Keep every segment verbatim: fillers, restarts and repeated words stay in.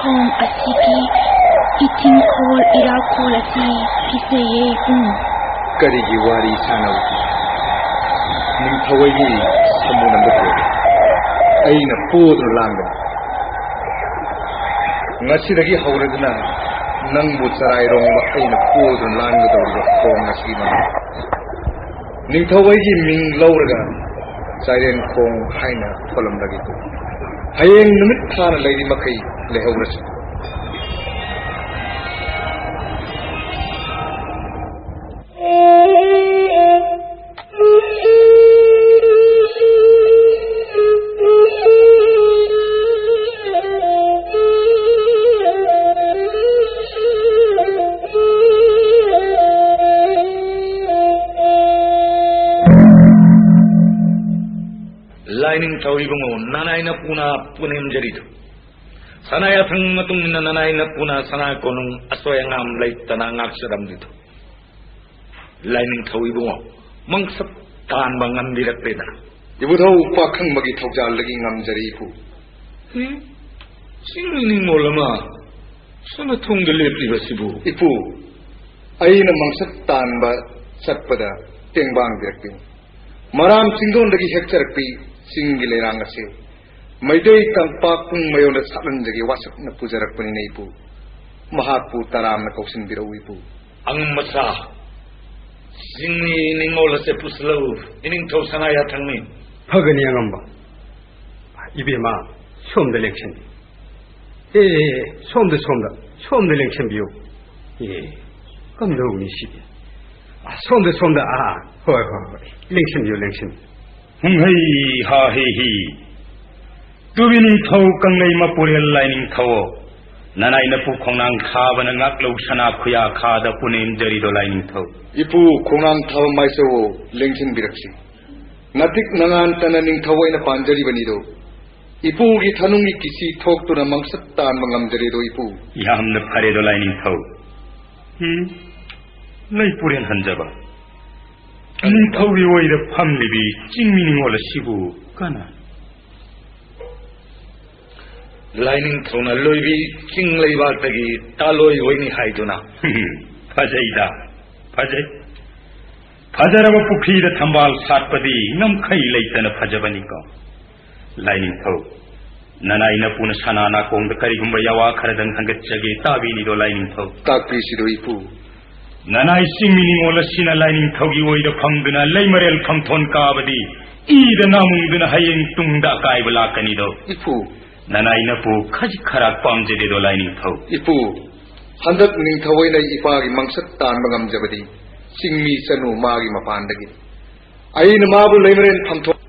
ꯈꯣꯡ ꯑꯁꯤꯒꯤ ꯏꯊꯤꯡꯈꯣꯜ ꯏꯔꯥꯈꯣꯜ ꯑꯁꯤ ꯀꯤꯖꯩꯌꯦ ꯏꯕꯨꯡꯉꯣ꯫ ꯀꯔꯤꯒꯤ ꯋꯥꯔꯤ ꯁꯥꯟꯅꯕ? ꯅꯤꯡꯊꯧ ꯑꯩꯒꯤ ꯁꯃꯨ ꯅꯝꯕ ꯊꯣꯛꯑꯦ꯫ ꯑꯩꯅ ꯄꯣꯗꯨꯅ ꯂꯥꯟꯒꯅꯤ꯫ ꯉꯁꯤꯗꯒꯤ ꯍꯧꯔꯗꯨꯅ ꯅꯪꯕꯨ ꯆꯔꯥꯏꯔꯣꯡꯕ ꯑꯩꯅ ꯄꯣꯗꯨꯅ ꯂꯥꯟꯒꯗꯧꯔꯤꯕ ꯈꯣꯡ ꯑꯁꯤꯒꯤ ꯃꯃꯤꯡ ꯅꯤꯡꯊꯧ ꯑꯩꯒꯤ ꯃꯤꯡ ꯂꯧꯔꯒ ꯆꯥꯏꯔꯦꯟ ꯈꯣꯡ ꯍꯥꯏꯅ ꯊꯣꯜꯂꯝꯂꯒꯦ꯫ ꯍꯌꯦꯡ ꯅꯨꯃꯤꯠ ꯊꯥꯅ ꯂꯩꯔꯤ ꯃꯈꯩ ꯂꯩꯍꯧꯔꯁꯤ꯫ ꯂꯥꯏꯅꯤꯡꯊꯧ ꯏꯕꯨꯡꯉꯣ, ꯅꯅꯥꯏ ꯅꯄꯨꯅ ꯄꯨꯅꯦꯝꯖꯔꯤꯗꯨ, ꯁꯅꯥ ꯌꯥꯊꯪ ꯃꯇꯨꯡ ꯏꯟꯅ ꯅꯅꯥꯏ ꯅꯄꯨꯅ ꯁꯅꯥ ꯀꯣꯅꯨꯡ ꯑꯁꯣꯏ ꯑꯉꯥꯝ ꯂꯩꯇꯅ ꯉꯥꯛꯆꯔꯝꯂꯤꯗꯨ, ꯂꯥꯏꯅꯤꯡꯊꯧ ꯏꯕꯨꯡꯉꯣ, ꯃꯪꯁꯠ ꯇꯥꯟꯕ ꯉꯝꯕꯤꯔꯛꯂꯦꯗ꯫ ꯏꯕꯨꯙꯧ ꯄꯥꯈꯪꯕꯒꯤ ꯊꯧꯖꯥꯜꯗꯒꯤ ꯉꯝꯖꯔꯦ ꯏꯄꯨ꯫ ꯎꯝ? ꯆꯤꯡꯃꯤ ꯅꯤꯡꯉꯣꯜ ꯑꯃ ꯁꯅꯥꯊꯣꯡꯗ ꯂꯦꯞꯂꯤꯕꯁꯤꯕꯨ? ꯏꯄꯨ, ꯑꯩꯅ ꯃꯪꯁꯠ ꯇꯥꯟꯕ ꯆꯠꯄꯗ ꯇꯦꯡꯕꯥꯡꯕꯤꯔꯛꯄꯅꯤ꯫ ꯃꯔꯥꯝ ꯆꯤꯡꯗꯣꯟꯗꯒꯤ ꯍꯦꯛꯆꯔꯛꯄꯤ ꯆꯤꯡꯒꯤ ꯂꯩꯔꯥꯡ ꯑꯁꯤ ꯃꯩꯇꯩ ꯇꯝꯄꯥꯛ ꯄꯨꯡ ꯃꯌꯣꯟꯗ ꯁꯥꯠꯍꯟꯖꯒꯦ ꯋꯥꯁꯛꯅ ꯄꯨꯖꯔꯛꯄꯅꯤꯅ ꯏꯄꯨ꯫ ꯃꯍꯥꯛꯄꯨ ꯇꯔꯥꯝꯅ ꯀꯧꯁꯤꯟꯕꯤꯔꯛꯎ ꯏꯄꯨ꯫ ꯑꯉꯝ ꯃꯆꯥ, ꯆꯤꯡꯃꯤ ꯅꯤꯡꯉꯣꯜ ꯑꯁꯦ ꯄꯨꯁꯤꯜꯂꯛꯎ, ꯏꯅꯤꯡꯊꯧ ꯁꯅꯥ ꯌꯥꯊꯪꯅꯤ꯫ ꯐꯒꯅꯤ ꯑꯉꯝꯕ꯫ ꯏꯕꯦꯝꯃ, ꯁꯣꯝꯗ ꯂꯦꯡꯁꯤꯟꯕꯤꯌꯨ꯫ ꯑꯦ, ꯑꯦ, ꯑꯦ, ꯁꯣꯝꯗ, ꯁꯣꯝꯗ, ꯁꯣꯝꯗ ꯂꯦꯡꯁꯤꯟꯕꯤꯌꯨ꯫ ꯑꯦ, ꯀꯝꯗꯧꯅꯤ ꯁꯤꯗꯤ? ꯑ, ꯁꯣꯝꯗ, ꯁꯣꯝꯗ, ꯑꯥ, ꯍꯣꯏ, ꯍꯣꯏ, ꯍꯣꯏ, ꯂꯦꯡꯁꯤꯟꯕꯤꯌꯨ, ꯂꯦꯡꯁꯤꯟꯕꯤꯌꯨ꯫ ꯍꯨꯝ ꯍꯩ ꯍꯥ ꯍꯤ ꯍꯤ꯫ ꯇꯨꯕꯤ ꯅꯤꯡꯊꯧ ꯀꯪꯂꯩ ꯃꯄꯨꯔꯦꯜ ꯂꯥꯏꯅꯤꯡꯊꯧ, ꯅꯅꯥꯏ ꯅꯄꯨ ꯈꯣꯡꯅꯥꯡ ꯊꯥꯕꯅ ꯉꯥꯛꯂꯧ ꯁꯅꯥ ꯈꯨꯌꯥ ꯈꯥꯗ ꯄꯨꯅꯦꯝꯖꯔꯤꯗꯣ ꯂꯥꯏꯅꯤꯡꯊꯧ꯫ ꯏꯄꯨ ꯈꯣꯡꯅꯥꯡ ꯊꯥꯕ ꯃꯥꯏꯆꯧꯋꯣ, ꯂꯦꯡꯁꯤꯟꯕꯤꯔꯛꯁꯤ꯫ ꯅꯥꯇꯤꯛ ꯅꯉꯥꯟꯇꯅ ꯅꯤꯡꯊꯧ ꯑꯩꯅ ꯄꯥꯟꯖꯔꯤꯕꯅꯤꯗꯣ꯫ ꯏꯄꯨꯒꯤ ꯊꯅꯨꯡꯒꯤ ꯀꯤꯁꯤ ꯊꯣꯛꯇꯨꯅ ꯃꯪꯁꯠ ꯇꯥꯟꯕ ꯉꯝꯖꯔꯦꯗꯣ ꯏꯄꯨ꯫ ꯌꯥꯝꯅ ꯐꯔꯦꯗꯣ ꯂꯥꯏꯅꯤꯡꯊꯧ꯫ ꯎꯝ, ꯂꯩꯄꯨꯔꯦꯟ ꯍꯟꯖꯕ꯫ ꯅꯤꯡꯊꯧꯒꯤ ꯑꯣꯏꯗ ꯐꯝꯂꯤꯕꯤ ꯆꯤꯡꯃꯤ ꯅꯤꯡꯉꯣꯜ ꯑꯁꯤꯕꯨ ꯀꯅꯥ? ꯂꯥꯏꯅꯤꯡꯊꯧꯅ ꯂꯣꯏꯕꯤ ꯆꯤꯡ ꯂꯩꯕꯥꯛꯇꯒꯤ ꯇꯥꯂꯣꯏ ꯑꯣꯏꯅꯤ ꯍꯥꯏꯗꯨꯅ꯫ ꯐꯖꯩꯗ, ꯐꯖꯩ꯫ ꯐꯖꯔꯕ ꯄꯨꯈ꯭ꯔꯤꯗ ꯊꯝꯕꯥꯜ ꯁꯥꯠꯄꯗꯤ ꯉꯝꯈꯩ ꯂꯩꯇꯅ ꯐꯖꯕꯅꯤꯀꯣ꯫ ꯂꯥꯏꯅꯤꯡꯊꯧ, ꯅꯅꯥꯏ ꯅꯄꯨꯅ ꯁꯅꯥ ꯅꯥꯀꯣꯡꯗ ꯀꯔꯤꯒꯨꯝꯕ ꯌꯥꯋꯥ ꯈꯔꯗꯪ ꯍꯪꯒꯠꯆꯒꯦ, ꯇꯥꯕꯤꯅꯤꯗꯣ ꯂꯥꯏꯅꯤꯡꯊꯧ? ꯇꯥꯛꯄꯤꯁꯤꯗꯣ ꯏꯄꯨ꯫ ꯅꯅꯥꯏ ꯆꯤꯡꯃꯤ ꯅꯤꯉꯣꯜ ꯑꯁꯤꯅ ꯂꯥꯏꯅꯤꯡꯊꯧꯒꯤ ꯑꯣꯏꯗ ꯐꯝꯗꯨꯅ ꯂꯩꯃꯔꯦꯜ ꯐꯝꯊꯣꯟ ꯀꯥꯕꯗꯤ ꯏꯗ ꯅꯥꯃꯨꯡꯗꯨꯅ ꯍꯌꯦꯡ ꯇꯨꯡꯗ ꯑꯀꯥꯏꯕ ꯂꯥꯛꯀꯅꯤꯗꯣ꯫ ꯏꯄꯨ꯫ ꯅꯅꯥꯏ ꯅꯄꯨ ꯈꯖꯤꯛ ꯈꯔꯥꯛ ꯄꯥꯝꯖꯗꯦꯗꯣ ꯂꯥꯏꯅꯤꯡꯊꯧ꯫ ꯏꯄꯨ, ꯍꯟꯗꯛ ꯅꯤꯡꯊꯧ ꯑꯩꯅ ꯏꯄꯥꯒꯤ ꯃꯪꯁꯠ ꯇꯥꯟꯕ ꯉꯝꯖꯕꯗꯤ ꯆꯤꯡꯃꯤ ꯆꯅꯨ ꯃꯥꯒꯤ ꯃꯄꯥꯟꯗꯒꯤ꯫ ꯑꯩꯅ ꯃꯥꯕꯨ ꯂꯩꯃꯔꯦꯟ ꯐꯝꯊꯣꯛ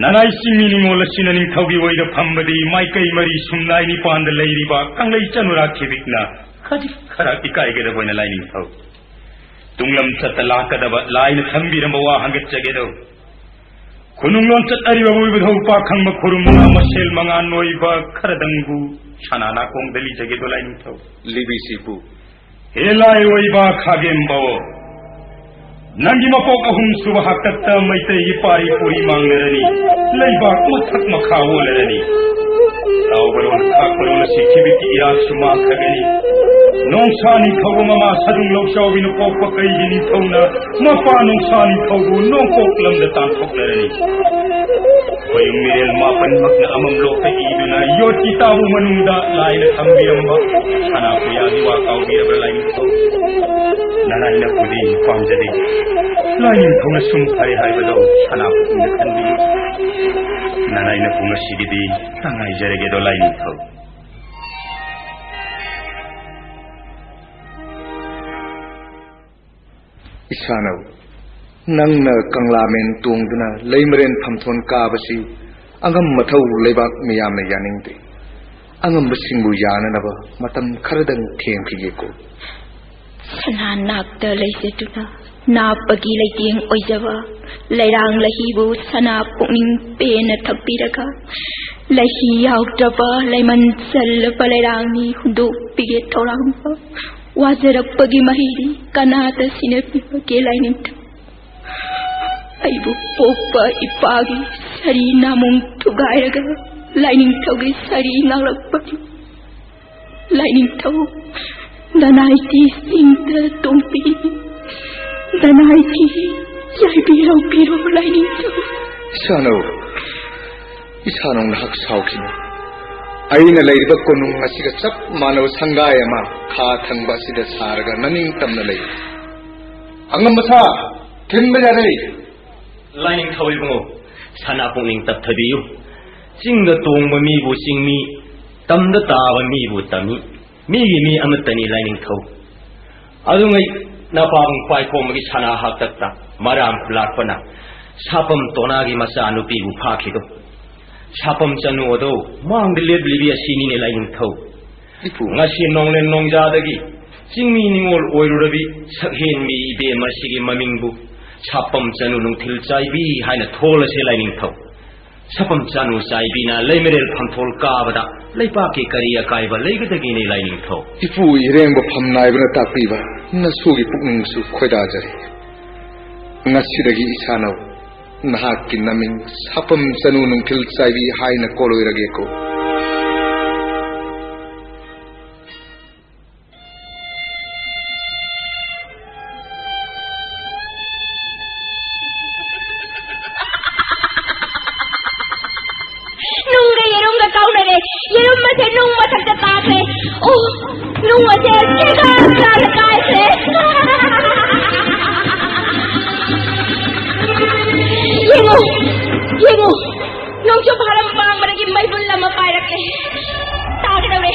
ꯅꯅꯥꯏ ꯆꯤꯡꯃꯤ ꯅꯤꯉꯣꯜ ꯑꯁꯤꯅ ꯅꯤꯡꯊꯧꯒꯤ ꯑꯣꯏꯗ ꯐꯝꯕꯗꯤ ꯃꯥꯏꯀꯩ ꯃꯔꯤ ꯁꯨꯝꯅꯥꯏ ꯅꯤꯄꯥꯟꯗ ꯂꯩꯔꯤꯕ ꯀꯪꯂꯩ ꯆꯅꯨꯔꯥꯛꯈꯤꯕꯤꯛꯅ ꯈꯖꯤꯛ ꯈꯔꯥꯛ ꯏꯀꯥꯏꯒꯗꯕ ꯑꯣꯏꯅ ꯂꯥꯏꯅꯤꯡꯊꯧ꯫ ꯇꯨꯡꯂꯝ ꯆꯠꯇ ꯂꯥꯛꯀꯗꯕ ꯂꯥꯏꯅ ꯊꯝꯕꯤꯔꯝꯕ ꯋꯥ ꯍꯪꯒꯠꯆꯒꯦꯗꯧ꯫ ꯈꯨꯅꯨꯡ ꯂꯣꯟꯆꯠ ꯑꯔꯤꯕ ꯑꯣꯏꯕ ꯊꯧ ꯄꯥꯈꯪꯕ ꯈꯨꯔꯨꯝꯅ ꯃꯁꯦꯜ ꯃꯉꯥꯟ ꯑꯣꯏꯕ ꯈꯔꯗꯪꯕꯨ ꯁꯅꯥ ꯅꯥꯀꯣꯡꯗ ꯂꯤꯖꯒꯦꯗꯣ ꯂꯥꯏꯅꯤꯡꯊꯧ꯫ ꯂꯤꯕꯤꯁꯤꯕꯨ꯫ ꯍꯦ ꯂꯥꯏ ꯑꯣꯏꯕ ꯈꯥꯒꯦꯝꯕꯥꯎ, ꯅꯪꯒꯤ ꯃꯄꯣꯛ ꯑꯍꯨꯝ ꯁꯨꯕ ꯍꯥꯛꯇꯛꯇ ꯃꯩꯇꯩꯒꯤ ꯄꯥꯔꯤ ꯄꯨꯔꯤ ꯃꯥꯡꯅꯔꯅꯤ, ꯂꯩꯕꯥꯛ ꯃꯊꯛ ꯃꯈꯥ ꯑꯣꯜꯂꯔꯅꯤ꯫ ꯇꯥꯎꯕꯔꯣꯜ ꯈꯥꯛꯄꯔꯣꯜ ꯑꯁꯤ ꯊꯤꯕꯤꯛꯀꯤ ꯏꯔꯥꯛꯁꯨ ꯃꯥꯡꯈ꯭ꯔꯒꯅꯤ꯫ ꯅꯣꯡꯁꯥ ꯅꯤꯡꯊꯧꯕ ꯃꯃꯥ ꯁꯗꯨꯡ ꯂꯧꯆꯥꯎꯕꯤꯅ ꯄꯣꯛꯄ ꯀꯩꯒꯤ ꯅꯤꯡꯊꯧꯅ ꯃꯄꯥ ꯅꯣꯡꯁꯥ ꯅꯤꯡꯊꯧꯕꯨ ꯅꯣꯡꯄꯣꯛ ꯂꯝꯗ ꯇꯥꯟꯊꯣꯛꯅꯔꯅꯤ꯫ ꯈꯣꯌꯨꯝ ꯃꯤꯔꯦꯜ ꯃꯥꯄꯟꯃꯛꯅ ꯑꯃꯝꯂꯣꯛꯇ ꯏꯗꯨꯅ ꯌꯣꯠꯀꯤ ꯇꯥꯕꯨ ꯃꯅꯨꯡꯗ ꯂꯥꯏꯅ ꯊꯝꯕꯤꯔꯝꯕ ꯁꯅꯥ ꯄꯨꯌꯥꯒꯤ ꯋꯥ ꯀꯥꯎꯕꯤꯔꯕ꯭ꯔꯥ ꯂꯥꯏꯅꯤꯡꯊꯧ? ꯅꯅꯥꯏꯅ ꯄꯨꯗꯤ ꯄꯥꯝꯖꯗꯦ꯫ ꯂꯥꯏꯅꯤꯡꯊꯧꯅ ꯁꯨꯝ ꯐꯔꯦ ꯍꯥꯏꯕꯗꯣ ꯁꯅꯥ ꯄꯨꯛꯅꯤꯡꯗ ꯈꯟꯕꯤꯌꯨ꯫ ꯅꯅꯥꯏꯅ ꯄꯨ ꯉꯁꯤꯒꯤꯗꯤ ꯇꯉꯥꯏꯖꯔꯒꯦꯗꯣ ꯂꯥꯏꯅꯤꯡꯊꯧ꯫ ꯏꯁꯥꯅꯧ, ꯅꯪꯅ ꯀꯪꯂꯥꯃꯦꯟ ꯇꯣꯡꯗꯨꯅ ꯂꯩꯃꯔꯦꯟ ꯐꯝꯊꯣꯟ ꯀꯥꯕꯁꯤ ꯑꯉꯝ ꯃꯊꯧ ꯂꯩꯕꯥꯛ ꯃꯤꯌꯥꯝꯅ ꯌꯥꯅꯤꯡꯗꯦ꯫ ꯑꯉꯝꯕꯁꯤꯡꯕꯨ ꯌꯥꯅꯅꯕ ꯃꯇꯝ ꯈꯔꯗꯪ ꯊꯦꯝꯈꯤꯒꯦꯀꯣ꯫ ꯁꯅꯥ ꯅꯥꯛꯇ ꯂꯩꯖꯗꯨꯅ ꯅꯥꯞꯄꯒꯤ ꯂꯩꯇꯦꯡ ꯑꯣꯏꯖꯕ ꯂꯩꯔꯥꯡ ꯂꯍꯤꯕꯨ ꯁꯅꯥ ꯄꯨꯛꯅꯤꯡ ꯄꯦꯟꯅ ꯊꯛꯄꯤꯔꯒ ꯂꯍꯤ ꯌꯥꯎꯗ꯭ꯔꯕ ꯂꯩꯃꯟ ꯆꯜꯂꯕ ꯂꯩꯔꯥꯡꯅꯤ ꯍꯨꯟꯗꯣꯛꯄꯤꯒꯦ ꯊꯧꯔꯥꯡꯕ꯫ ꯋꯥꯖꯔꯛꯄꯒꯤ ꯃꯍꯩꯗꯤ ꯀꯅꯥꯗ ꯁꯤꯟꯅꯕꯤꯕꯒꯦ ꯂꯥꯏꯅꯤꯡꯊꯧ? ꯑꯩꯕꯨ ꯄꯣꯛꯄ ꯏꯄꯥꯒꯤ ꯁꯔꯤ ꯅꯥꯃꯨꯡ ꯊꯨꯒꯥꯏꯔꯒ ꯂꯥꯏꯅꯤꯡꯊꯧꯒꯤ ꯁꯥꯔꯤ ꯉꯥꯡꯂꯛꯄꯅꯤ꯫ ꯂꯥꯏꯅꯤꯡꯊꯧ, ꯅꯅꯥꯏꯗꯤ ꯆꯤꯡꯗ ꯇꯣꯡꯕꯤ, ꯅꯅꯥꯏꯗꯤ ꯌꯥꯏꯕꯤꯔꯧꯕꯤꯔꯣ ꯂꯥꯏꯅꯤꯡꯊꯧ꯫ ꯏꯁꯥꯅꯧ, ꯏꯁꯥꯅꯧ ꯅꯍꯥꯛ ꯁꯥꯎꯈꯤꯅꯨ꯫ ꯑꯩꯅ ꯂꯩꯔꯤꯕ ꯀꯣꯅꯨꯡ ꯑꯁꯤꯒ ꯆꯞ ꯃꯥꯟꯅꯕ ꯁꯪꯒꯥꯏ ꯑꯃ ꯈꯥ ꯊꯪꯕ ꯑꯁꯤꯗ ꯁꯥꯔꯒ ꯅꯅꯤꯡꯇꯝꯅ ꯂꯩ꯫ ꯑꯉꯝꯕ ꯁꯥ, ꯊꯤꯟꯕ ꯌꯥꯔꯦ꯫ ꯂꯥꯏꯅꯤꯡꯊꯧ ꯏꯕꯨꯡꯉꯣ, ꯁꯅꯥ ꯄꯨꯛꯅꯤꯡ ꯇꯞꯊꯕꯤꯌꯨ꯫ ꯆꯤꯡꯗ ꯇꯣꯡꯕ ꯃꯤꯕꯨ ꯆꯤꯡꯃꯤ, ꯇꯝꯗ ꯇꯥꯕ ꯃꯤꯕꯨ ꯇꯝꯃꯤ, ꯃꯤꯒꯤ ꯃꯤ ꯑꯃꯠꯇꯅꯤ ꯂꯥꯏꯅꯤꯡꯊꯧ꯫ ꯑꯗꯨꯉꯩ ꯅꯄꯥꯕꯨꯡ ꯄꯥꯏꯈꯣꯝꯕꯒꯤ ꯁꯅꯥ ꯍꯥꯛꯇꯛꯇ ꯃꯔꯥꯝ ꯈꯨꯂꯥꯛꯄꯅ ꯁꯥꯄꯝ ꯇꯣꯅꯥꯒꯤ ꯃꯆꯥꯅꯨꯄꯤꯕꯨ ꯐꯥꯈꯤꯗꯣ꯫ ꯁꯥꯄꯝ ꯆꯅꯨ ꯑꯗꯣ ꯃꯥꯡꯗ ꯂꯦꯞꯂꯤꯕꯤ ꯑꯁꯤꯅꯤꯅꯦ ꯂꯥꯏꯅꯤꯡꯊꯧ꯫ ꯏꯄꯨ꯫ ꯉꯁꯤ ꯅꯣꯡꯂꯦꯟ ꯅꯣꯡꯖꯥꯗꯒꯤ ꯆꯤꯡꯃꯤ ꯅꯤꯉꯣꯜ ꯑꯣꯏꯔꯨꯔꯕꯤ ꯁꯛꯍꯦꯟꯕꯤ ꯏꯕꯦꯝ ꯑꯁꯤꯒꯤ ꯃꯃꯤꯡꯕꯨ ꯁꯥꯄꯝ ꯆꯅꯨ ꯅꯨꯡꯊꯤꯜ ꯆꯥꯏꯕꯤ ꯍꯥꯏꯅ ꯊꯣꯜꯂꯁꯦ ꯂꯥꯏꯅꯤꯡꯊꯧ꯫ ꯁꯥꯄꯝ ꯆꯅꯨ ꯆꯥꯏꯕꯤꯅ ꯂꯩꯃꯔꯦꯜ ꯐꯝꯊꯣꯜ ꯀꯥꯕꯗ ꯂꯩꯄꯥꯛꯀꯤ ꯀꯔꯤ ꯑꯀꯥꯏꯕ ꯂꯩꯒꯗꯒꯦꯅꯦ ꯂꯥꯏꯅꯤꯡꯊꯧ? ꯏꯄꯨ ꯏꯔꯦꯡꯕ ꯐꯝ ꯅꯥꯏꯕꯅ ꯇꯥꯛꯄꯤꯕ ꯅꯁꯨꯒꯤ ꯄꯨꯛꯅꯤꯡꯁꯨ ꯈꯣꯏꯗꯥꯖꯔꯤ꯫ ꯉꯁꯤꯗꯒꯤ ꯏꯁꯥꯅꯧ ꯅꯍꯥꯛꯀꯤ ꯅꯃꯤꯡ ꯁꯥꯄꯝ ꯆꯅꯨ ꯅꯨꯡꯊꯤꯜ ꯆꯥꯏꯕꯤ ꯍꯥꯏꯅ ꯀꯣꯜꯂꯣꯏꯔꯒꯦꯀꯣ꯫ ꯅꯨꯡꯒ ꯌꯦꯔꯨꯝꯒ ꯀꯥꯎꯅꯔꯦ꯫ ꯌꯦꯔꯨꯝ ꯑꯁꯦ ꯅꯨꯡ ꯃꯊꯛꯇ ꯇꯥꯈ꯭ꯔꯦ꯫ ꯑꯣ, ꯅꯨꯡ ꯑꯁꯦ ꯆꯦꯒ ꯆꯥꯅ ꯀꯥꯏꯈ꯭ꯔꯦ꯫ ꯌꯦꯡꯉꯨ, ꯌꯦꯡꯉꯨ, ꯅꯣꯡꯆꯨꯞ ꯍꯥꯔꯝ ꯄꯥꯡꯕꯗꯒꯤ ꯃꯩꯕꯨꯜ ꯑꯃ ꯄꯥꯏꯔꯛꯂꯦ꯫ ꯇꯥꯒꯗꯧꯔꯦ,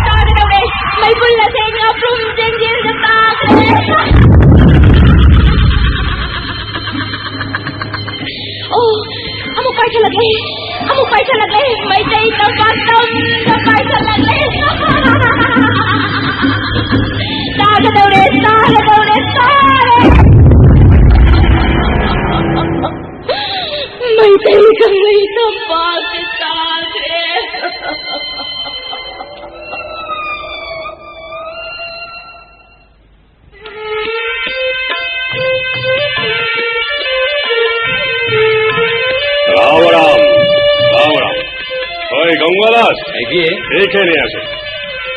ꯇꯥꯒꯗꯧꯔꯦ꯫ ꯃꯩꯕꯨꯜ ꯑꯁꯦ ꯉꯥꯄ꯭ꯔꯨꯝ ꯆꯦꯟꯖꯦꯜꯗ ꯇꯥꯈ꯭ꯔꯦ꯫ ꯑꯣ, ꯑꯃꯨꯛ ꯄꯥꯏꯁꯜꯂꯛꯂꯦ, ꯑꯃꯨꯛ ꯄꯥꯏꯁꯜꯂꯛꯂꯦ꯫ ꯃꯩꯇꯩ ꯇꯝꯄꯥꯛ ꯇꯝꯗ ꯄꯥꯏꯁꯜꯂꯛꯂꯦ꯫ ꯇꯥꯒꯗꯧꯔꯦ, ꯇꯥꯒꯗꯧꯔꯦ, ꯇꯥꯔꯦ꯫ ꯃꯩꯇꯩ ꯀꯪꯂꯩ ꯇꯝꯄꯥꯛꯁꯦ ꯇꯥꯈ꯭ꯔꯦ꯫ ꯔꯥꯝ ꯔꯥꯝ, ꯔꯥꯝ ꯔꯥꯝ꯫ ꯑꯩꯒꯤ ꯑꯦ ꯈꯦꯅꯦ ꯑꯁꯦ꯫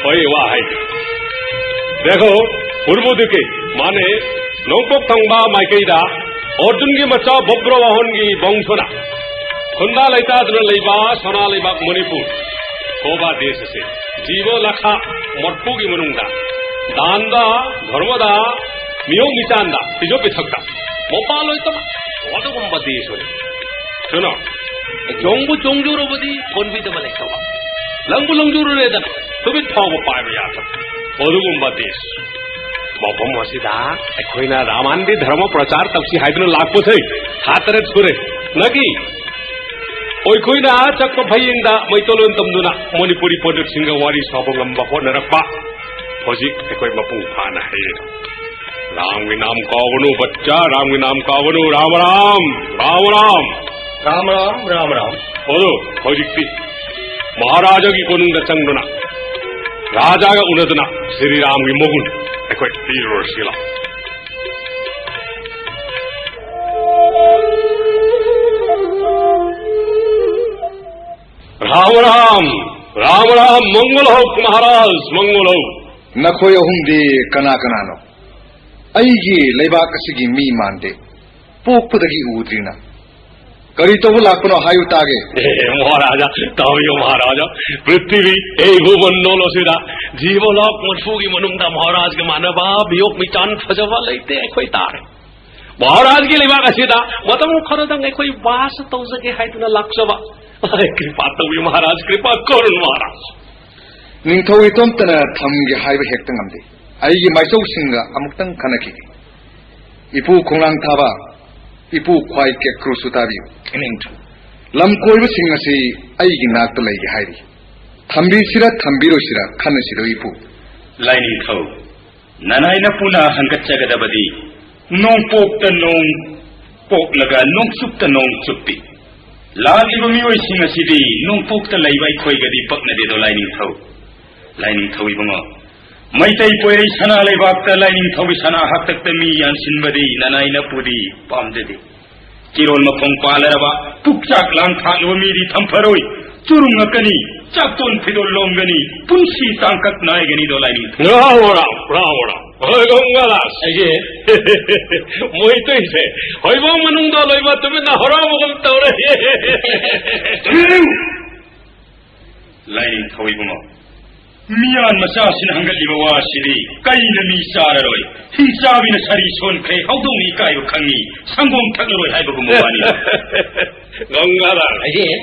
ꯍꯣꯏ, ꯋꯥ ꯍꯥꯏꯗꯤ꯫ ꯗꯦꯈꯣ, ꯄꯨꯔꯕꯨꯗꯨꯀꯦ, ꯃꯥꯅꯦ, ꯅꯣꯡꯄꯣꯛ ꯊꯪꯕ ꯃꯥꯏꯀꯩꯗ ꯑꯔꯖꯨꯟꯒꯤ ꯃꯆꯥ ꯕꯕ꯭ꯔ ꯋꯥꯍꯣꯟꯒꯤ ꯕꯣꯡꯁꯣꯅ ꯈꯨꯟꯗꯥ ꯂꯩꯇꯥꯗꯨꯅ ꯂꯩꯕ ꯁꯅꯥ ꯂꯩꯕꯥꯛ ꯃꯅꯤꯄꯨꯔ ꯀꯣꯕꯥ ꯗꯦꯁ ꯑꯁꯦ ꯖꯤꯕ ꯂꯥꯈ ꯃꯔꯐꯨꯒꯤ ꯃꯅꯨꯡꯗ ꯗꯥꯟꯗ, ꯙꯔꯃꯗ, ꯃꯤꯑꯣꯡ ꯃꯤꯆꯥꯟꯗ, ꯐꯤꯖꯣ ꯄꯤꯊꯛꯇ ꯃꯄꯥꯟ ꯂꯣꯏꯇꯕ ꯑꯗꯨꯒꯨꯝꯕ ꯗꯦꯁ ꯑꯣꯏ꯫ ꯀꯩꯅꯣ? ꯆꯣꯡꯕꯨ ꯆꯣꯡꯖꯨꯔꯕꯗꯤ ꯊꯣꯟꯕꯤꯗꯕ ꯂꯩꯇꯕ, ꯂꯪꯕꯨ ꯂꯪꯖꯨꯔꯨꯔꯦꯗꯅ ꯇꯨꯃꯤꯠ ꯐꯥꯎꯕ ꯄꯥꯏꯕ ꯌꯥꯗꯕ ꯑꯗꯨꯒꯨꯝꯕ ꯗꯦꯁ꯫ ꯃꯐꯝ ꯑꯁꯤꯗ ꯑꯩꯈꯣꯏꯅ ꯔꯥꯃꯥꯟꯗꯤ ꯙꯔꯃ ꯄ꯭ꯔꯆꯥꯔ ꯇꯧꯁꯤ ꯍꯥꯏꯗꯨꯅ ꯂꯥꯛꯄꯁꯦ ꯊꯥ ꯇꯔꯦꯠ ꯁꯨꯔꯦ꯫ ꯅꯒꯤ ꯑꯩꯈꯣꯏꯅ ꯆꯠꯄ ꯐꯌꯦꯡꯗ ꯃꯩꯇꯩꯂꯣꯟ ꯇꯝꯗꯨꯅ ꯃꯅꯤꯄꯨꯔꯤ ꯄꯣꯠꯂꯨꯞꯁꯤꯡꯒ ꯋꯥꯔꯤ ꯁꯥꯕ ꯉꯝꯕ ꯍꯣꯠꯅꯔꯛꯄ ꯍꯧꯖꯤꯛ ꯑꯩꯈꯣꯏ ꯃꯄꯨꯡ ꯐꯥꯅ ꯍꯩꯔꯦ꯫ ꯔꯥꯝꯒꯤ ꯅꯥꯝ ꯀꯥꯎꯒꯅꯨ, ꯕꯠꯆꯥ, ꯔꯥꯝꯒꯤ ꯅꯥꯝ ꯀꯥꯎꯒꯅꯨ꯫ ꯔꯥꯝ ꯔꯥꯝ, ꯔꯥꯝ ꯔꯥꯝ꯫ ꯔꯥꯝ ꯔꯥꯝ, ꯔꯥꯝ ꯔꯥꯝ꯫ ꯑꯗꯣ ꯍꯧꯖꯤꯛꯇꯤ ꯃꯍꯥꯔꯥꯖꯥꯒꯤ ꯀꯣꯅꯨꯡꯗ ꯆꯪꯗꯨꯅ ꯔꯥꯖꯥꯒ ꯎꯅꯗꯨꯅ ꯁ꯭ꯔꯤ ꯔꯥꯝꯒꯤ ꯃꯒꯨꯟ ꯑꯩꯈꯣꯏ ꯄꯤꯔꯨꯔꯁꯤ ꯂꯥꯎ꯫ ꯔꯥꯝ ꯔꯥꯝ, ꯔꯥꯝ ꯔꯥꯝ, ꯃꯪꯒꯣꯜ ꯍꯧ ꯃꯍꯥꯔꯥꯖ, ꯃꯪꯒꯣꯜ ꯍꯧ꯫ ꯅꯈꯣꯏ ꯑꯍꯨꯝꯗꯤ ꯀꯅꯥ ꯀꯅꯥꯅꯣ? ꯑꯩꯒꯤ ꯂꯩꯕꯥꯛ ꯑꯁꯤꯒꯤ ꯃꯤ ꯃꯥꯟꯗꯦ, ꯄꯣꯛꯄꯗꯒꯤ ꯎꯗ꯭ꯔꯤꯅ꯫ ꯀꯔꯤ ꯇꯧꯕ ꯂꯥꯛꯄꯅꯣ ꯍꯥꯏꯌꯨ ꯇꯥꯒꯦ꯫ ꯑꯦ, ꯃꯍꯥꯔꯥꯖꯥ, ꯇꯥꯕꯤꯌꯨ ꯃꯍꯥꯔꯥꯖꯥ, ꯄ꯭ꯔꯤꯊꯤꯕꯤ, ꯑꯦ ꯚꯨꯕꯟ ꯂꯣꯜ ꯑꯁꯤꯗ ꯖꯤꯕ ꯂꯥꯈ ꯃꯔꯐꯨꯒꯤ ꯃꯅꯨꯡꯗ ꯃꯍꯥꯔꯥꯖꯒ ꯃꯥꯟꯅꯕ ꯃꯤꯑꯣꯛ ꯃꯤꯆꯥꯟ ꯐꯖꯕ ꯂꯩꯇꯦ ꯑꯩꯈꯣꯏ ꯇꯥꯔꯦ꯫ ꯃꯍꯥꯔꯥꯖꯒꯤ ꯂꯩꯕꯥꯛ ꯑꯁꯤꯗ ꯃꯇꯝ ꯈꯔꯗꯪ ꯑꯩꯈꯣꯏ ꯕꯥꯁ ꯇꯧꯖꯒꯦ ꯍꯥꯏꯗꯨꯅ ꯂꯥꯛꯆꯕ꯫ ꯀ꯭ꯔꯤꯄꯥ ꯇꯧꯕꯤꯌꯨ ꯃꯍꯥꯔꯥꯖ, ꯀ꯭ꯔꯤꯄꯥ ꯀꯔꯨꯟ ꯃꯍꯥꯔꯥꯖ꯫ ꯅꯤꯡꯊꯧ ꯏꯇꯣꯝꯇꯅ ꯊꯝꯒꯦ ꯍꯥꯏꯕ ꯍꯦꯛꯇ ꯉꯝꯗꯦ꯫ ꯑꯩꯒꯤ ꯃꯥꯏꯆꯧꯁꯤꯡꯒ ꯑꯃꯨꯛꯇꯪ ꯈꯟꯅꯈꯤꯒꯦ꯫ ꯏꯄꯨ ꯈꯣꯡꯅꯥꯡ ꯊꯥꯕ, ꯏꯄꯨ ꯈ꯭ꯋꯥꯏ ꯀꯦꯀ꯭ꯔꯨꯁꯨ ꯇꯥꯕꯤꯌꯨ꯫ ꯅꯤꯡꯊꯧ꯫ ꯂꯝ ꯀꯣꯏꯕꯁꯤꯡ ꯑꯁꯤ ꯑꯩꯒꯤ ꯅꯥꯛꯇ ꯂꯩꯒꯦ ꯍꯥꯏꯔꯤ꯫ ꯊꯝꯕꯤꯁꯤꯔ ꯊꯝꯕꯤꯔꯣꯏꯁꯤꯔ ꯈꯟꯅꯁꯤꯔꯣ ꯏꯄꯨ? ꯂꯥꯏꯅꯤꯡꯊꯧ, ꯅꯅꯥꯏ ꯅꯄꯨꯅ ꯍꯪꯒꯠꯆꯒꯗꯕꯗꯤ ꯅꯣꯡꯄꯣꯛꯇ ꯅꯣꯡ ꯄꯣꯛꯂꯒ ꯅꯣꯡꯆꯨꯞꯇ ꯅꯣꯡ ꯆꯨꯞꯄꯤ꯫ ꯂꯥꯛꯂꯤꯕ ꯃꯤꯑꯣꯏꯁꯤꯡ ꯑꯁꯤꯗꯤ ꯅꯣꯡꯄꯣꯛꯇ ꯂꯩꯕ ꯑꯩꯈꯣꯏꯒꯗꯤ ꯄꯛꯅꯗꯦꯗꯣ ꯂꯥꯏꯅꯤꯡꯊꯧ꯫ ꯂꯥꯏꯅꯤꯡꯊꯧ ꯏꯕꯨꯡꯉꯣ, ꯃꯩꯇꯩ ꯄꯣꯏꯔꯩ ꯁꯅꯥ ꯂꯩꯕꯥꯛꯇ ꯂꯥꯏꯅꯤꯡꯊꯧꯒꯤ ꯁꯅꯥ ꯍꯥꯛꯇꯛꯇ ꯃꯤ ꯌꯥꯟꯁꯤꯟꯕꯗꯤ ꯅꯅꯥꯏ ꯅꯄꯨꯗꯤ ꯄꯥꯝꯖꯗꯦ꯫ ꯆꯤꯔꯣꯜ ꯃꯈꯣꯡ ꯄꯥꯜꯂꯔꯕ ꯄꯨꯛꯆꯥꯛ ꯂꯥꯡ ꯊꯥꯛꯂꯕ ꯃꯤꯗꯤ ꯊꯝꯐꯔꯣꯏ, ꯆꯨꯔꯨꯡꯉꯛꯀꯅꯤ꯫ ꯆꯥꯛꯇꯣꯟ ꯐꯤꯗꯣꯜ ꯂꯣꯝꯒꯅꯤ, ꯄꯨꯟꯁꯤ ꯇꯥꯡꯀꯛ ꯅꯥꯏꯒꯅꯤꯗꯣ ꯂꯥꯏꯅꯤꯡꯊꯧ꯫ ꯔꯥꯎ, ꯔꯥꯎ, ꯔꯥꯎ, ꯔꯥꯎ꯫ ꯍꯣꯏ, ꯒꯪꯒꯥꯗꯥꯁ꯫ ꯑꯩꯁꯦ꯫ ꯃꯣꯏꯇꯩꯁꯦ ꯍꯣꯏꯕꯣꯡ ꯃꯅꯨꯡꯗ ꯂꯣꯏꯕ ꯇꯨꯃꯤꯟꯅ ꯍꯔꯥꯎꯕꯒꯨꯝ ꯇꯧꯔꯦ꯫ ꯂꯥꯏꯅꯤꯡꯊꯧ ꯏꯕꯨꯡꯉꯣ, ꯃꯤꯌꯥꯟ ꯃꯆꯥꯁꯤꯅ ꯍꯪꯒꯠꯂꯤꯕ ꯋꯥꯁꯤꯗꯤ ꯀꯩꯅ ꯃꯤ ꯆꯥꯔꯔꯣꯏ꯫ ꯍꯤꯡꯆꯥꯕꯤꯅ ꯁꯥꯔꯤ ꯁꯣꯟꯈ꯭ꯔꯦ, ꯍꯧꯗꯣꯡꯅ ꯏꯀꯥꯏꯕ ꯈꯪꯉꯤ, ꯁꯪꯒꯣꯝ ꯊꯛꯂꯔꯣꯏ ꯍꯥꯏꯕꯒꯨꯝꯕ ꯋꯥꯅꯤ꯫ ꯒꯪꯒꯥꯗꯥꯁ꯫ ꯑꯩꯁꯦ꯫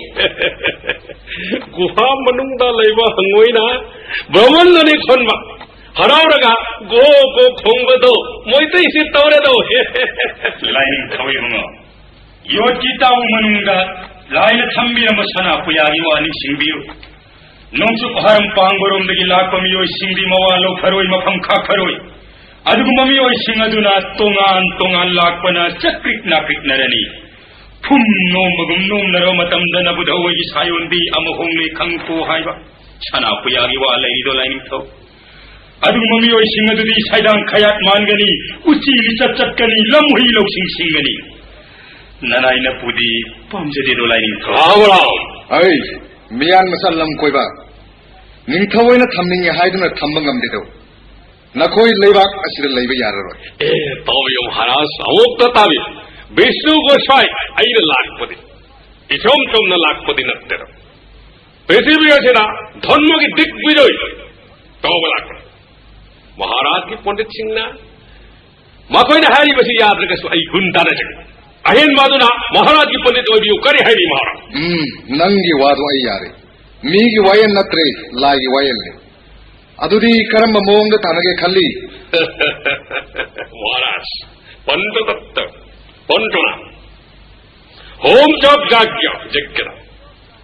ꯒꯨꯍꯥ ꯃꯅꯨꯡꯗ ꯂꯩꯕ ꯍꯪꯉꯣꯏꯅ ꯕ꯭ꯔꯍꯃꯟꯗꯅꯤ ꯈꯣꯟꯕ꯫ ꯍꯔꯥꯎꯔꯒ ꯒꯣ ꯒꯣ ꯈꯣꯡꯕꯗꯣ ꯃꯣꯏꯇꯩꯁꯤ ꯇꯧꯔꯦꯗꯣ꯫ ꯂꯥꯏꯅꯤꯡꯊꯧ ꯏꯕꯨꯡꯉꯣ, ꯌꯣꯠꯀꯤ ꯇꯥꯎ ꯃꯅꯨꯡꯗ ꯂꯥꯏꯅ ꯊꯝꯕꯤꯔꯝꯕ ꯁꯅꯥ ꯄꯨꯌꯥꯒꯤ ꯋꯥ ꯅꯤꯡꯁꯤꯡꯕꯤꯌꯨ꯫ ꯅꯣꯡꯆꯨꯞ ꯍꯥꯔꯝ ꯄꯥꯡꯕꯔꯣꯝꯗꯒꯤ ꯂꯥꯛꯄ ꯃꯤꯑꯣꯏꯁꯤꯡꯗꯤ ꯃꯋꯥ ꯂꯧꯈꯔꯣꯏ, ꯃꯐꯝ ꯈꯥꯛꯈꯔꯣꯏ꯫ ꯑꯗꯨꯒꯨꯝꯕ ꯃꯤꯑꯣꯏꯁꯤꯡ ꯑꯗꯨꯅ ꯇꯣꯉꯥꯟ ꯇꯣꯉꯥꯟ ꯂꯥꯛꯄꯅ ꯆꯠꯀ꯭ꯔꯤꯛ ꯅꯥꯀ꯭ꯔꯤꯛꯅꯔꯅꯤ꯫ ꯐꯨꯝ ꯅꯣꯝꯕꯒꯨꯝ ꯅꯣꯝꯅꯔꯕ ꯃꯇꯝꯗ ꯅꯕꯨꯙꯧ ꯑꯣꯏꯒꯤ ꯁꯥꯌꯣꯟꯗꯤ ꯑꯃ ꯍꯣꯡꯂꯦ ꯈꯪꯀꯣ ꯍꯥꯏꯕ ꯁꯅꯥ ꯄꯨꯌꯥꯒꯤ ꯋꯥ ꯂꯩꯔꯤꯗꯣ ꯂꯥꯏꯅꯤꯡꯊꯧ꯫ ꯑꯗꯨꯒꯨꯝꯕ ꯃꯤꯑꯣꯏꯁꯤꯡ ꯑꯗꯨꯗꯤ ꯁꯥꯏꯗꯥꯡ ꯈꯌꯥꯠ ꯃꯥꯟꯒꯅꯤ, ꯎꯆꯤ ꯂꯤꯆꯠ ꯆꯠꯀꯅꯤ, ꯂꯝꯍꯨꯏ ꯂꯧꯁꯤꯡ ꯁꯤꯡꯒꯅꯤ꯫ ꯅꯅꯥꯏ ꯅꯄꯨꯗꯤ ꯄꯥꯝꯖꯗꯦꯗꯣ ꯂꯥꯏꯅꯤꯡꯊꯧ꯫ ꯔꯥꯎ, ꯔꯥꯎ꯫ ꯑꯩ ꯃꯤꯌꯥꯟ ꯃꯆꯥ ꯂꯝ ꯀꯣꯏꯕ ꯅꯤꯡꯊꯧ ꯑꯣꯏꯅ ꯊꯝꯅꯤꯡꯉꯤ ꯍꯥꯏꯗꯨꯅ ꯊꯝꯕ ꯉꯝꯗꯦꯗꯣ꯫ ꯅꯈꯣꯏ ꯂꯩꯕꯥꯛ ꯑꯁꯤꯗ ꯂꯩꯕ ꯌꯥꯔꯔꯣꯏ꯫ ꯑꯦ, ꯇꯥꯕꯤꯌꯨ ꯃꯍꯥꯔꯥꯖ, ꯑꯃꯨꯛꯇ ꯇꯥꯕꯤꯌꯨ꯫ ꯕꯤꯁꯅꯨ ꯒꯣꯁꯥꯏ ꯑꯩꯅ ꯂꯥꯛꯄꯗꯤ ꯏꯆꯝ ꯆꯝꯅ ꯂꯥꯛꯄꯗꯤ ꯅꯠꯇꯦꯗꯣ꯫ ꯄ꯭ꯔꯤꯊꯤꯕꯤ ꯑꯁꯤꯗ ꯙꯔꯃꯒꯤ ꯗꯤꯒꯕꯤꯖꯣꯏ ꯇꯧꯕ ꯂꯥꯛꯄꯅꯤ꯫ ꯃꯍꯥꯔꯥꯖꯀꯤ ꯄꯟꯗꯤꯠꯁꯤꯡꯅ ꯃꯈꯣꯏꯅ ꯍꯥꯏꯔꯤꯕꯁꯤ ꯌꯥꯗ꯭ꯔꯒꯁꯨ ꯑꯩ ꯒꯨꯟ ꯇꯥꯟꯅꯖꯒꯦ꯫ ꯑꯍꯦꯟꯕ ꯑꯗꯨꯅ ꯃꯍꯥꯔꯥꯖꯀꯤ ꯄꯟꯗꯤꯠ ꯑꯣꯏꯕꯤꯌꯨ꯫ ꯀꯔꯤ ꯍꯥꯏꯔꯤ ꯃꯍꯥꯔꯥꯖ? ꯎꯝ, ꯅꯪꯒꯤ ꯋꯥꯗꯣ ꯑꯩ ꯌꯥꯔꯦ꯫ ꯃꯤꯒꯤ ꯋꯥꯌꯦꯜ ꯅꯠꯇ꯭ꯔꯦ, ꯂꯥꯏꯒꯤ ꯋꯥꯌꯦꯜꯅꯤ꯫ ꯑꯗꯨꯗꯤ ꯀꯔꯝꯕ ꯃꯑꯣꯡꯗ ꯇꯥꯟꯅꯒꯦ ꯈꯜꯂꯤ? ꯃꯍꯥꯔꯥꯖ, ꯄꯟꯗ ꯗꯠꯇ, ꯄꯟꯗꯨꯅ ꯍꯣꯝ ꯖꯣꯕ ꯖꯥꯒ꯭ꯌ ꯖꯒ꯭ꯌꯗ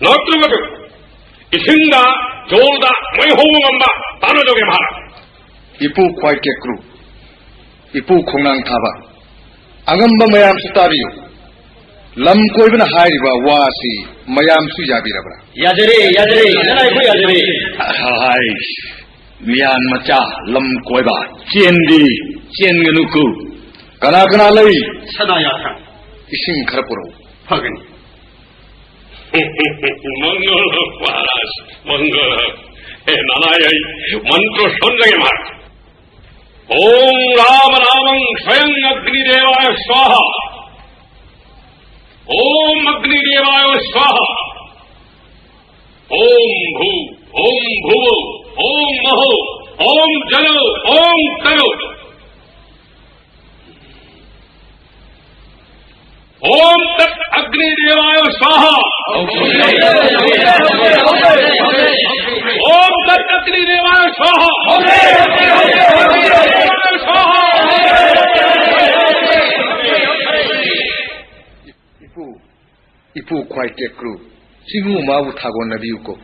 ꯅꯠꯇ꯭ꯔꯒ ꯏꯁꯤꯡꯗ, ꯖꯣꯜꯗ ꯃꯩ ꯍꯧꯕ ꯉꯝꯕ ꯇꯥꯟꯅꯖꯧꯒꯦ ꯃꯍꯥꯔꯥꯖ꯫ ꯏꯄꯨ ꯈ꯭ꯋꯥꯏ ꯀꯦꯀ꯭ꯔꯨ, ꯏꯄꯨ ꯈꯣꯡꯅꯥꯡ ꯊꯥꯕ, ꯑꯉꯝꯕ ꯃꯌꯥꯝꯁꯨ ꯇꯥꯕꯤꯌꯨ꯫ ꯂꯝ ꯀꯣꯏꯕꯅ ꯍꯥꯏꯔꯤꯕ ꯋꯥ ꯑꯁꯤ ꯃꯌꯥꯝꯁꯨ ꯌꯥꯕꯤꯔꯕ꯭ꯔꯥ? ꯌꯥꯖꯔꯦ, ꯌꯥꯖꯔꯦ, ꯅꯅꯥꯏ ꯑꯩꯈꯣꯏ ꯌꯥꯖꯔꯦ꯫ ꯍꯥꯏ, ꯃꯤꯌꯥꯟ ꯃꯆꯥ ꯂꯝ ꯀꯣꯏꯕ ꯆꯦꯟꯗꯤ ꯆꯦꯟꯒꯅꯨꯀꯨ꯫ ꯀꯅꯥ ꯀꯅꯥ ꯂꯩ? ꯁꯅꯥ ꯌꯥꯈ꯭ꯔ꯫ ꯏꯁꯤꯡ ꯈꯔ ꯄꯨꯔꯛꯎ꯫ ꯐꯒꯅꯤ꯫ मंगल महाराज, मंगल। हे नानायाई, मंत्र सुन रहे महाराज। ओम राम नामं स्वयं अग्निदेवाय स्वाहा। ओम अग्निदेवाय स्वाहा। ओम भू, ओम भुवो, ओम महो, ओम जलो, ओम तरो। ओम तत् अग्निदेवाय स्वाहा। ओम तत् अग्निदेवाय स्वाहा। स्वाहा। ꯏꯄꯨ, ꯏꯄꯨ ꯈ꯭ꯋꯥꯏ ꯀꯦꯀ꯭ꯔꯨ, ꯁꯤꯕꯨ ꯃꯥꯕꯨ ꯊꯥꯒꯣꯟꯅꯕꯤꯌꯨꯀꯣ꯫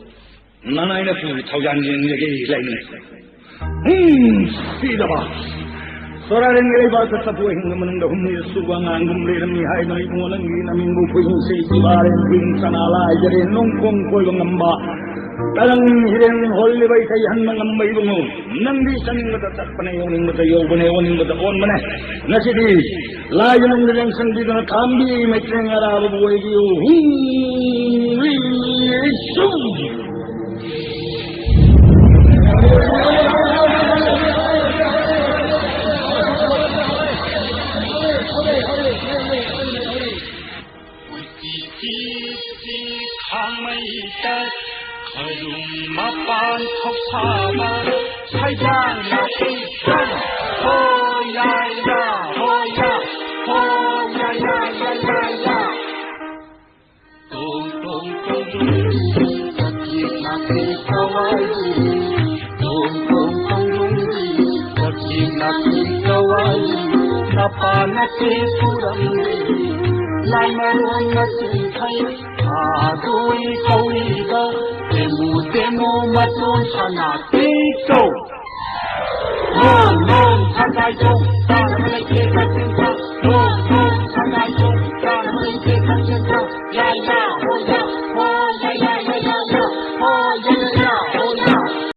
ꯅꯅꯥꯏꯅ ꯄꯨꯔꯤ ꯊꯧꯖꯥꯟ ꯌꯦꯡꯂꯒꯦ ꯂꯩꯅꯩ꯫ ꯎꯝ, ꯁꯤꯗꯕ꯫ ꯁꯣꯔꯥꯔꯦꯟꯒꯤ ꯂꯩꯕꯥꯛꯇ ꯆꯐꯨ ꯑꯍꯤꯡꯕ ꯃꯅꯨꯡꯗ ꯍꯨꯝꯅꯤꯔꯛ ꯁꯨꯕ ꯑꯉꯥꯡꯒꯨꯝ ꯂꯩꯔꯝꯃꯤ ꯍꯥꯏꯗꯨꯅ ꯏꯕꯨꯡꯉꯣ ꯅꯪꯒꯤ ꯅꯃꯤꯡꯕꯨ ꯈꯨꯍꯤꯡꯁꯦ ꯏꯕꯥꯔꯦꯟ ꯈꯨꯍꯤꯡ ꯁꯅꯥ ꯂꯥꯏꯖꯔꯦ ꯅꯣꯡꯈꯣꯡ ꯀꯣꯏꯕ ꯉꯝꯕ ꯇꯔꯪ ꯍꯤꯔꯦꯟ ꯍꯣꯜꯂꯤꯕ ꯏꯁꯩ ꯍꯟꯕ ꯉꯝꯕ ꯏꯕꯨꯡꯉꯣ꯫ ꯅꯪꯗꯤ ꯆꯠꯅꯤꯡꯕꯗ ꯆꯠꯄꯅꯦ, ꯑꯣꯟꯅꯤꯡꯕꯗ ꯌꯧꯕꯅꯦ, ꯑꯣꯟꯅꯤꯡꯕꯗ ꯑꯣꯟꯕꯅꯦ꯫ ꯉꯁꯤꯗꯤ ꯂꯥꯏꯒꯤ ꯅꯨꯡꯗ ꯂꯦꯡꯁꯟꯕꯤꯗꯨꯅ ꯊꯥꯝꯕꯤ ꯃꯩꯇ꯭ꯔꯦꯡ ꯑꯔꯥꯕꯕꯨ ꯑꯣꯏꯕꯤꯌꯨ꯫ ꯍꯨꯝ, ꯍꯨꯏ, ꯁꯨꯝ꯫ ꯈꯥꯡꯃꯩꯗ ꯈꯔꯨꯝ ꯃꯄꯥꯟ ꯊꯣꯛꯁꯥꯕ ꯁꯩꯗꯥꯡꯅ ꯏꯁꯩ꯫ ꯍꯣ ꯌꯥ ꯌꯥ, ꯍꯣ ꯌꯥ, ꯍꯣ ꯌꯥ ꯌꯥ ꯌꯥ ꯌꯥ ꯌꯥ꯫ ꯇꯣꯡ ꯇꯣꯡ ꯇꯣꯡ ꯆꯠꯈꯤ ꯂꯥꯛꯈꯤ ꯊꯋꯥꯏ꯫ ꯇꯣꯡ ꯇꯣꯡ ꯇꯣꯡ ꯆꯠꯈꯤ ꯂꯥꯛꯈꯤ ꯊꯋꯥꯏ꯫ ꯅꯄꯥ ꯅꯆꯦ ꯄꯨꯔꯝꯂꯦ ꯂꯥꯏ ꯃꯔꯣꯟ ꯃꯆꯨ ꯐꯩ꯫ ꯊꯥꯗꯣꯏ ꯀꯧꯏꯕ ꯇꯦꯃꯨ ꯇꯦꯃꯨ ꯃꯇꯣꯟ ꯁꯅꯥ ꯇꯦꯡꯀꯧ꯫ ꯂꯣꯡ ꯂꯣꯡ ꯁꯟꯗꯥꯏꯗꯧ ꯆꯥꯅꯕ ꯂꯩꯇꯦ ꯀꯛꯆꯤꯡ